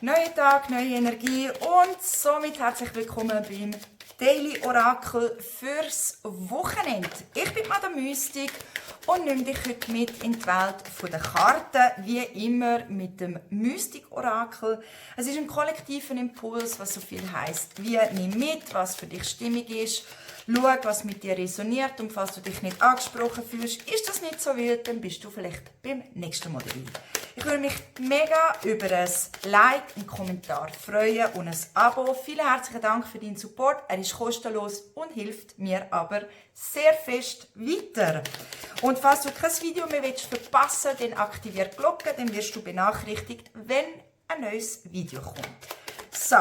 Neuer Tag, neue Energie und somit herzlich willkommen beim Daily Orakel fürs Wochenende. Ich bin Madame Mystik und nehme dich heute mit in die Welt der Karten, wie immer mit dem Mystik-Orakel. Es ist ein kollektiver Impuls, was so viel heisst wie nimm mit, was für dich stimmig ist. Schau, was mit dir resoniert und falls du dich nicht angesprochen fühlst, ist das nicht so wild, dann bist du vielleicht beim nächsten Mal dabei. Ich würde mich mega über ein Like, einen Kommentar freuen und ein Abo. Vielen herzlichen Dank für deinen Support. Er ist kostenlos und hilft mir aber sehr fest weiter. Und falls du kein Video mehr verpassen willst, dann aktiviere die Glocke, dann wirst du benachrichtigt, wenn ein neues Video kommt. So,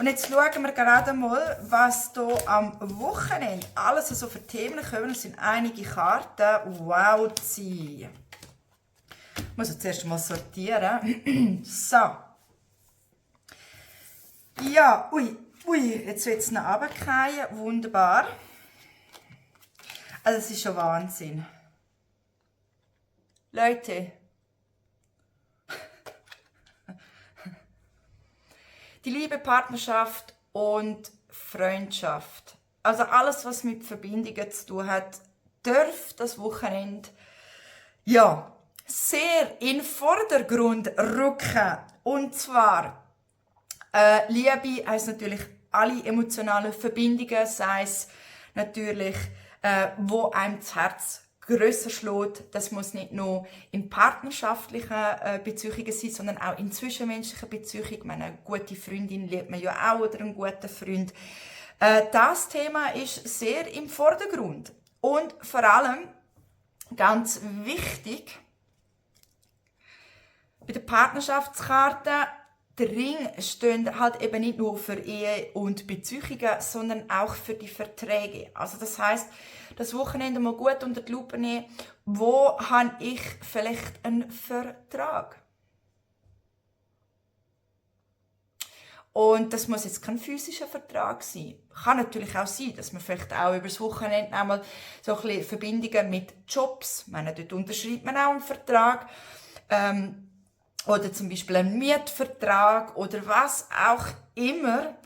und jetzt schauen wir gerade mal, was hier am Wochenende alles so für Themen kommen. Es sind einige Karten. Wow, ich muss jetzt zuerst mal sortieren. So. Ja, jetzt wird es noch runterfallen. Wunderbar. Also, es ist schon Wahnsinn. Leute. Die Liebe, Partnerschaft und Freundschaft. Also alles, was mit Verbindungen zu tun hat, darf das Wochenende sehr in den Vordergrund rücken. Und zwar, Liebe heisst natürlich alle emotionalen Verbindungen, sei es natürlich, wo einem das Herz grösser schlägt. Das muss nicht nur in partnerschaftlichen Beziehungen sein, sondern auch in zwischenmenschlichen Beziehungen. Eine gute Freundin liebt man ja auch oder einen guten Freund. Das Thema ist sehr im Vordergrund. Und vor allem, ganz wichtig, bei der Partnerschaftskarte, der Ring steht halt eben nicht nur für Ehe und Beziehungen, sondern auch für die Verträge. Also das heisst, das Wochenende mal gut unter die Lupe nehmen, wo habe ich vielleicht einen Vertrag? Und das muss jetzt kein physischer Vertrag sein. Kann natürlich auch sein, dass man vielleicht auch über das Wochenende einmal so ein bisschen Verbindungen mit Jobs, ich meine, dort unterschreibt man auch einen Vertrag, oder zum Beispiel einen Mietvertrag oder was auch immer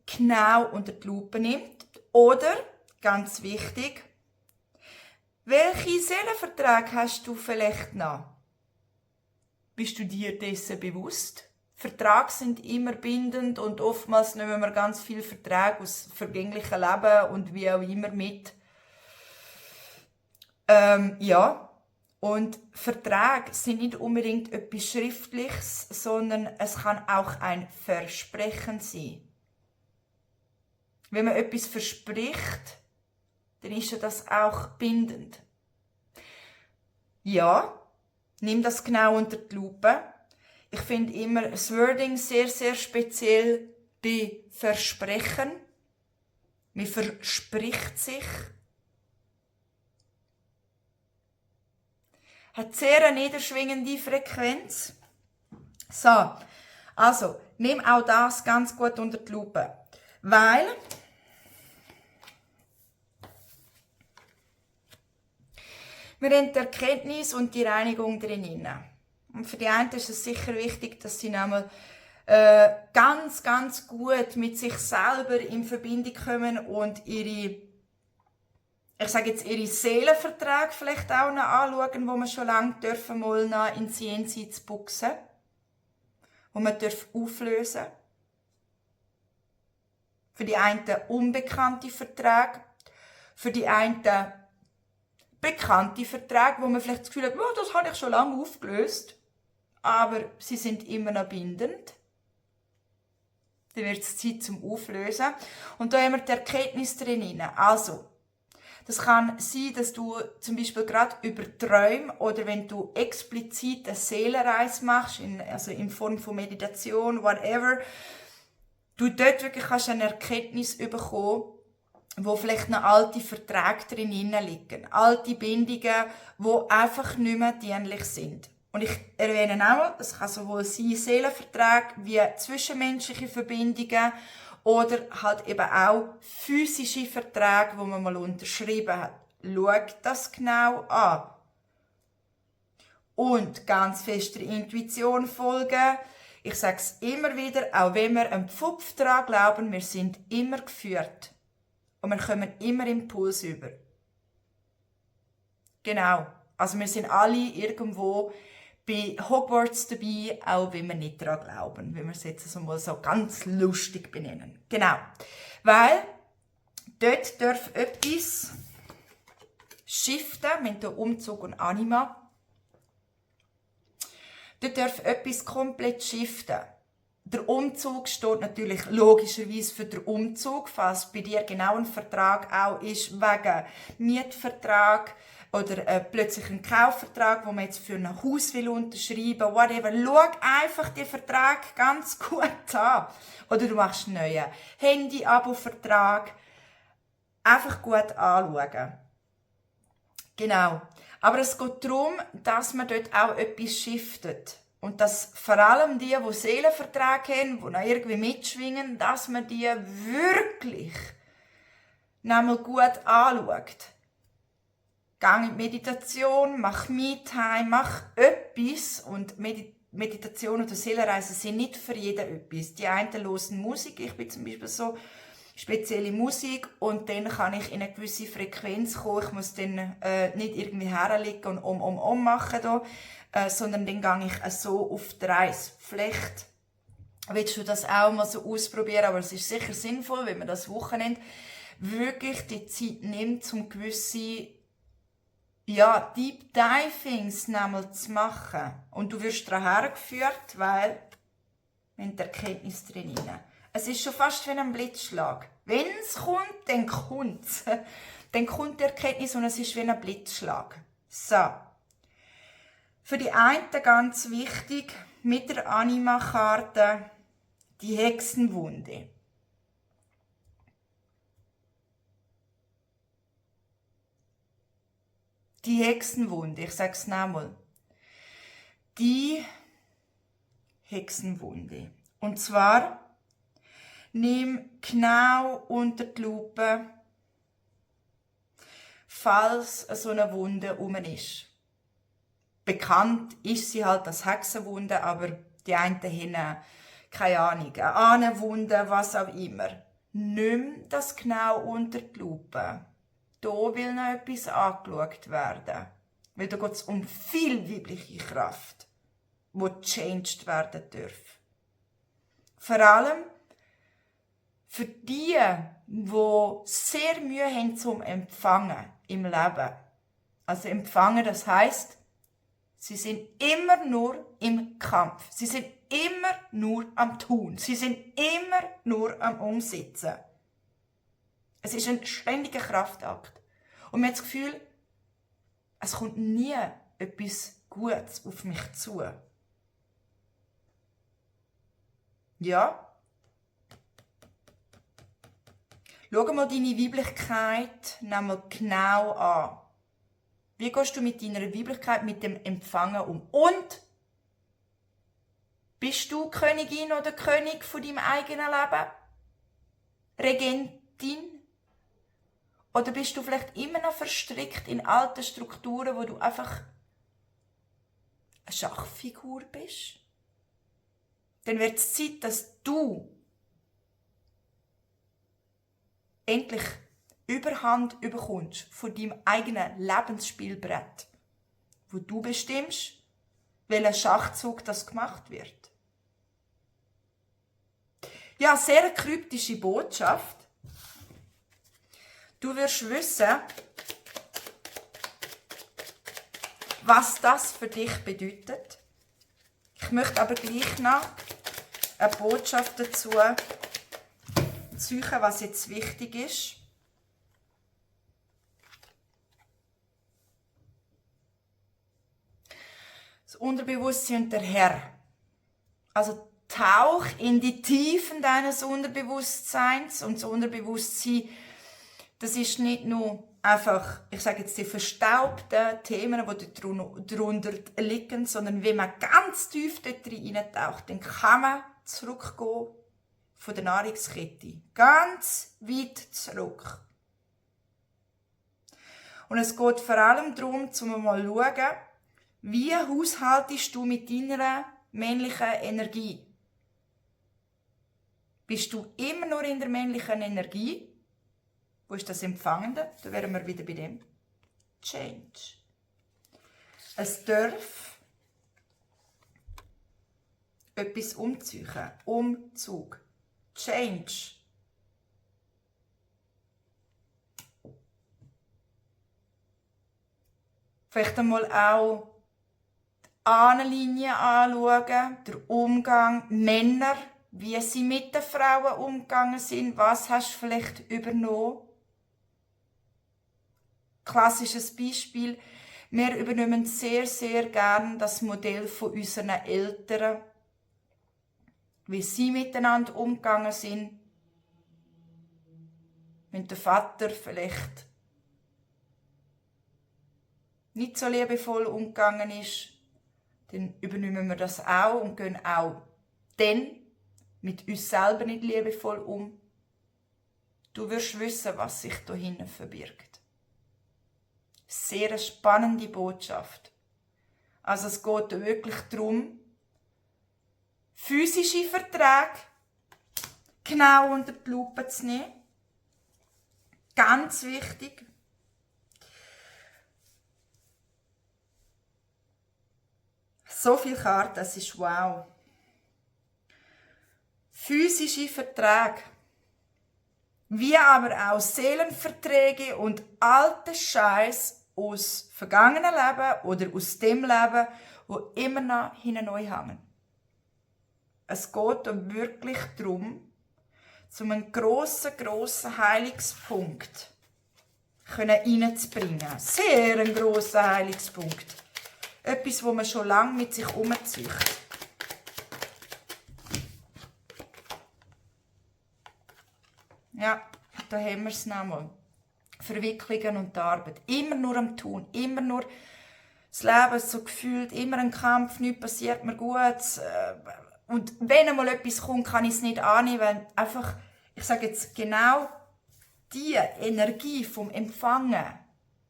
genau unter die Lupe nimmt. Oder, ganz wichtig, welche Seelenverträge hast du vielleicht noch? Bist du dir dessen bewusst? Verträge sind immer bindend und oftmals nehmen wir ganz viele Verträge aus vergänglichen Leben und wie auch immer mit. Und Verträge sind nicht unbedingt etwas Schriftliches, sondern es kann auch ein Versprechen sein. Wenn man etwas verspricht, dann ist ja das auch bindend. Ja, nimm das genau unter die Lupe. Ich finde immer das Wording sehr, sehr speziell bei Versprechen. Man verspricht sich. Hat sehr eine niederschwingende Frequenz. So, also, nimm auch das ganz gut unter die Lupe. Weil wir haben die Erkenntnis und die Reinigung drin. Und für die einen ist es sicher wichtig, dass sie nämlich ganz, ganz gut mit sich selber in Verbindung kommen und ihre Seelenverträge vielleicht auch noch anschauen, wo man schon lange mal noch ins Jenseits boxen, wo man auflösen darf. Für die einen unbekannte Verträge, für die einen bekannte Verträge, wo man vielleicht das Gefühl hat, oh, das habe ich schon lange aufgelöst, aber sie sind immer noch bindend. Dann wird es Zeit zum Auflösen. Und da haben wir die Erkenntnis drin. Also, das kann sein, dass du zum Beispiel gerade über Träume oder wenn du explizit eine Seelenreise machst, in Form von Meditation, whatever, du dort wirklich kannst eine Erkenntnis bekommen, wo vielleicht noch alte Verträge drin liegen. Alte Bindungen, die einfach nicht mehr dienlich sind. Und ich erwähne auch, es kann sowohl sein Seelenverträge wie zwischenmenschliche Verbindungen oder halt eben auch physische Verträge, die man mal unterschrieben hat. Schau das genau an. Und ganz fest der Intuition folgen. Ich sage es immer wieder, auch wenn wir einen Pfupf daran glauben, wir sind immer geführt. Und wir kommen immer Impuls über. Genau. Also wir sind alle irgendwo bei Hogwarts dabei, auch wenn wir nicht daran glauben, wenn wir es jetzt mal so ganz lustig benennen. Genau. Weil dort darf etwas shiften, wir haben hier Umzug und Anima. Dort darf etwas komplett shiften. Der Umzug steht natürlich logischerweise für den Umzug, falls bei dir genau ein Vertrag auch ist wegen Mietvertrag oder plötzlich ein Kaufvertrag, wo man jetzt für ein Haus will unterschreiben, whatever. Schau einfach den Vertrag ganz gut an. Oder du machst einen neuen Handy-Abo-Vertrag. Einfach gut anschauen. Genau. Aber es geht darum, dass man dort auch etwas shiftet. Und dass vor allem die Seelenverträge haben, die noch irgendwie mitschwingen, dass man die wirklich nochmal gut anschaut. Geh in die Meditation, mach Me-Time, mach etwas. Und Meditation oder Seelenreisen sind nicht für jeden etwas. Die einen hören Musik, ich bin zum Beispiel so, spezielle Musik, und dann kann ich in eine gewisse Frequenz kommen. Ich muss dann nicht irgendwie herliegen und machen da, sondern dann gehe ich so auf die Reise. Vielleicht willst du das auch mal so ausprobieren, aber es ist sicher sinnvoll, wenn man das Wochenende wirklich die Zeit nimmt, um gewisse Deep Divings zu machen. Und du wirst daran hergeführt, weil in der Erkenntnis drin ist. Es ist schon fast wie ein Blitzschlag. Wenn es kommt, dann kommt es. Dann kommt die Erkenntnis und es ist wie ein Blitzschlag. So. Für die einen ganz wichtig, mit der Anima-Karte, die Hexenwunde. Die Hexenwunde, ich sage es nochmal. Die Hexenwunde. Und zwar, nimm genau unter die Lupe, falls so eine Wunde rum ist. Bekannt ist sie halt als Hexenwunde, aber die einen haben keine Ahnung, eine Ahnenwunde, was auch immer. Nimm das genau unter die Lupe. Da will noch etwas angeschaut werden. Weil da geht es um viel weibliche Kraft, die gechanged werden darf. Vor allem für die, die sehr Mühe haben zum Empfangen im Leben. Also empfangen, das heisst, sie sind immer nur im Kampf. Sie sind immer nur am Tun. Sie sind immer nur am Umsetzen. Es ist ein ständiger Kraftakt. Und man hat das Gefühl, es kommt nie etwas Gutes auf mich zu. Ja? Schau mal deine Weiblichkeit genau an. Wie gehst du mit deiner Weiblichkeit, mit dem Empfangen um? Und bist du Königin oder König von deinem eigenen Leben? Regentin? Oder bist du vielleicht immer noch verstrickt in alten Strukturen, wo du einfach eine Schachfigur bist? Dann wird es Zeit, dass du endlich Überhand bekommst von deinem eigenen Lebensspielbrett, wo du bestimmst, welcher Schachzug das gemacht wird. Ja, sehr eine kryptische Botschaft. Du wirst wissen, was das für dich bedeutet. Ich möchte aber gleich noch eine Botschaft dazu suchen, was jetzt wichtig ist. Das Unterbewusstsein und der Herr. Also tauch in die Tiefen deines Unterbewusstseins, und das Unterbewusstsein, das ist nicht nur einfach, ich sage jetzt die verstaubten Themen, die darunter liegen, sondern wenn man ganz tief dort reintaucht, dann kann man zurückgehen von der Nahrungskette. Ganz weit zurück. Und es geht vor allem darum, mal zu schauen, wie haushaltest du mit deiner männlichen Energie? Bist du immer nur in der männlichen Energie? Wo ist das Empfangende? Da wären wir wieder bei dem. Change. Es darf etwas umziehen. Umzug. Change. Vielleicht einmal auch die Ahnenlinie anschauen, der Umgang, Männer, wie sie mit den Frauen umgegangen sind, was hast du vielleicht übernommen? Klassisches Beispiel, wir übernehmen sehr, sehr gern das Modell von unseren Eltern, wie sie miteinander umgegangen sind. Wenn der Vater vielleicht nicht so liebevoll umgegangen ist, dann übernehmen wir das auch und gehen auch dann mit uns selber nicht liebevoll um. Du wirst wissen, was sich dahinter verbirgt. Sehr eine spannende Botschaft. Also es geht wirklich darum, physische Verträge genau unter die Lupe zu nehmen. Ganz wichtig. So viele Karten, das ist wow. Physische Verträge, wie aber auch Seelenverträge und alte Scheiß aus vergangenen Leben oder aus dem Leben, wo immer noch hinten neu hängen. Es geht wirklich darum, einen grossen Heilungspunkt reinzubringen. Sehr ein grosser Heilungspunkt. Etwas, das man schon lange mit sich herumzieht. Ja, da haben wir es nochmal. Verwicklungen und die Arbeit. Immer nur am Tun, immer nur das Leben so gefühlt, immer ein Kampf, nichts passiert mir gut. Und wenn einmal etwas kommt, kann ich es nicht annehmen, weil einfach, ich sage jetzt genau, die Energie vom Empfangen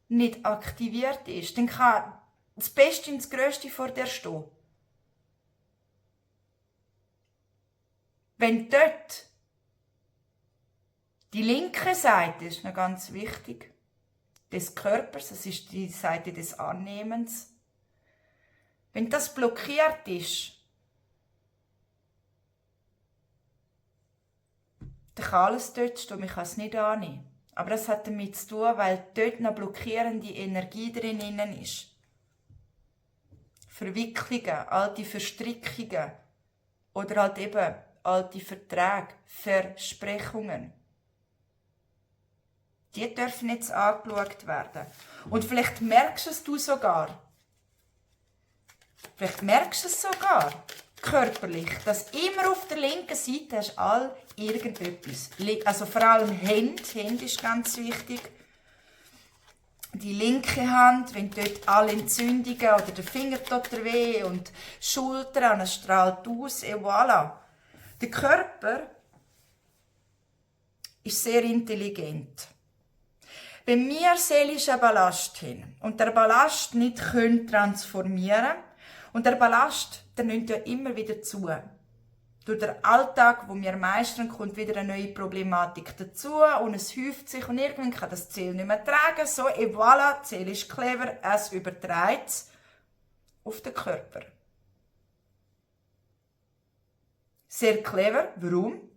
nicht aktiviert ist. Dann kann das Beste und das Grösste vor dir stehen. Wenn dort die linke Seite ist noch ganz wichtig, des Körpers, das ist die Seite des Annehmens. Wenn das blockiert ist, dann kann alles dort stehen, man kann es nicht annehmen. Aber das hat damit zu tun, weil dort noch blockierende Energie drin ist. Verwicklungen, alte Verstrickungen oder halt eben alte Verträge, Versprechungen. Die dürfen jetzt angeschaut werden. Und vielleicht merkst du es sogar. Vielleicht merkst du es sogar körperlich, dass immer auf der linken Seite hast all irgendetwas. Also vor allem Hände ist ganz wichtig. Die linke Hand, wenn dort alle Entzündungen oder der Finger tut weh und Schulter, und es strahlt aus, et voilà. Der Körper ist sehr intelligent. Wenn wir seelischen Ballast haben und der Ballast nicht transformieren können, und der Ballast, der nimmt ja immer wieder zu. Durch den Alltag, wo wir meistern, kommt wieder eine neue Problematik dazu und es häuft sich und irgendwann kann das Ziel nicht mehr tragen. So, et voilà, das Ziel ist clever, es überträgt es auf den Körper. Sehr clever, warum?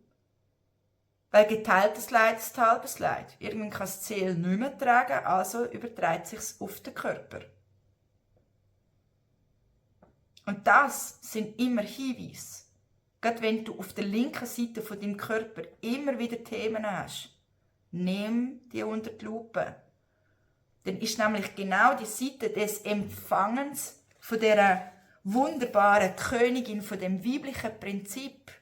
Weil geteiltes Leid ist halbes Leid. Irgendwann kann das Ziel nicht mehr tragen, also überträgt es sich auf den Körper. Und das sind immer Hinweise. Gerade wenn du auf der linken Seite von deinem Körper immer wieder Themen hast, nimm die unter die Lupe. Dann ist nämlich genau die Seite des Empfangens von dieser wunderbaren Königin, von dem weiblichen Prinzip,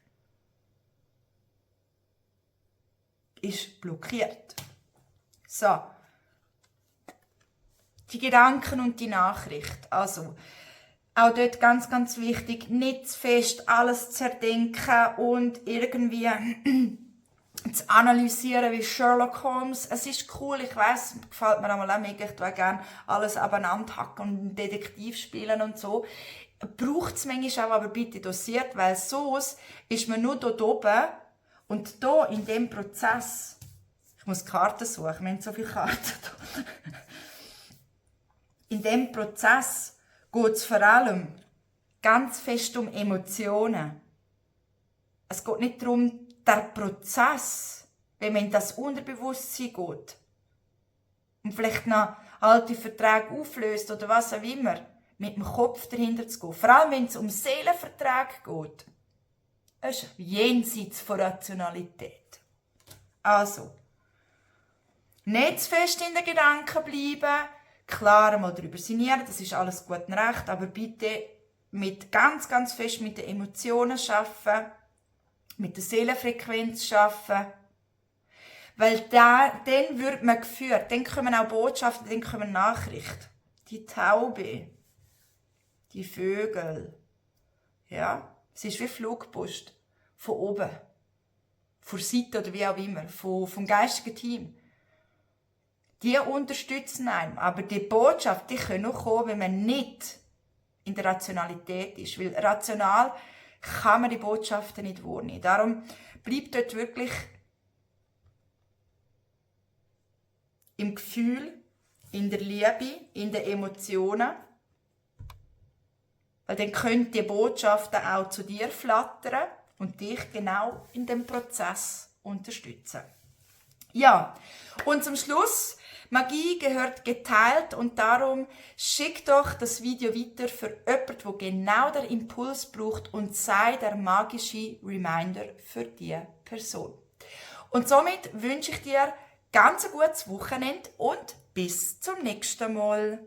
ist blockiert. So. Die Gedanken und die Nachricht. Also, auch dort ganz, ganz wichtig, nicht zu fest alles zerdenken und irgendwie zu analysieren wie Sherlock Holmes. Es ist cool, ich weiss, gefällt mir auch mega, ich tue gerne alles abeinander hacken und Detektiv spielen und so. Braucht es manchmal auch, aber bitte dosiert, weil sonst ist man nur dort oben Und hier in diesem Prozess, ich muss Karten suchen, wir haben so viele Karten hier. In diesem Prozess geht es vor allem ganz fest um Emotionen. Es geht nicht darum, der Prozess, wenn man in das Unterbewusstsein geht und vielleicht noch alte Verträge auflöst oder was auch immer, mit dem Kopf dahinter zu gehen. Vor allem, wenn es um Seelenverträge geht. Das ist jenseits von Rationalität. Also, nicht zu fest in den Gedanken bleiben, klar mal darüber sinnieren, das ist alles gut und recht, aber bitte ganz fest mit den Emotionen arbeiten, mit der Seelenfrequenz arbeiten, weil dann wird man geführt, dann kommen auch Botschaften, dann kommen Nachrichten. Die Taube, die Vögel, ja, es ist wie Flugpost, von oben, von der Seite oder wie auch immer, vom geistigen Team. Die unterstützen einen, aber die Botschaft, die können noch kommen, wenn man nicht in der Rationalität ist, weil rational kann man die Botschaften nicht wahrnehmen. Darum bleibt dort wirklich im Gefühl, in der Liebe, in den Emotionen, weil dann können die Botschaften auch zu dir flattern und dich genau in dem Prozess unterstützen. Ja, und zum Schluss, Magie gehört geteilt und darum schick doch das Video weiter für jemanden, der genau den Impuls braucht und sei der magische Reminder für diese Person. Und somit wünsche ich dir ganz ein gutes Wochenende und bis zum nächsten Mal.